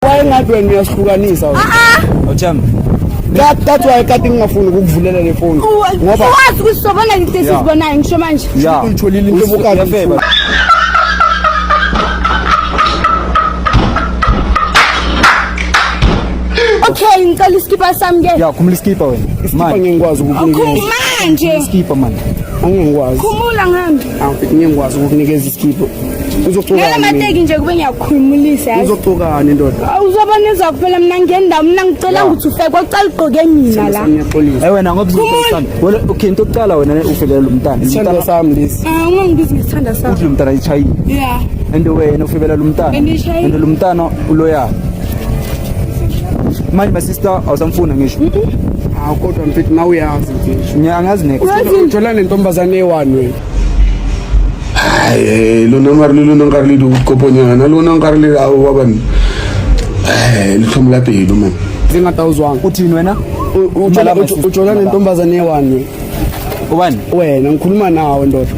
Wayengathi wena uyasihlukanisa wena. Awuthemba. That's why kade ngingafuni ukukuvulela le phone. Ngoba wazi ukuthi sobona izinto esizibonayo ngisho manje. Yeah. Uyitholile into obukade Uyafeba. Okay, ngicela iskipa sami ke. Yeah, khumula iskipa wena. Iskipa Man. ngeke ngikwazi ukukunikeza. Manje. Iskipa man. Angeke ngikwazi. Khumula ngihambe. Angeke ngikwazi ukukunikeza iskipa. Ngale Uzoxokana. mateki nje kube ngiyakukhulumulisa yazi. Uzoxokana indoda. Uzobona izakuphela mina ngendawo mina ngicela ukuthi ufeke kwacala ugqoke mina la. Ngiyaxolisa. Eh wena ngoba Khumula. Wena okay into yokuqala wena ufebela lo mntana. Lo Isithando mntana sami lesi. Ah, ungangibizi ngesithanda sami. uthi lo mntana ichayile. Yeah. And wena ufebela lo mntana. And ishayile. And lo mntana uloyal. Manje my sister awusamfuna ngisho. Hawu kodwa mfethu nawe uyazi mfethu. Ngiyangazi next. Uthola nentombazane eyi-one wena. Ai, lona nkare le lona nkare le dikoponyana lona nkare le aowa banna Eh, le tlhomola pelo man Zingatawuzwanga. Uthini wena? Ujola nentombazane eyi-one wena. Ubani? Wena ngikhuluma nawe ndoda.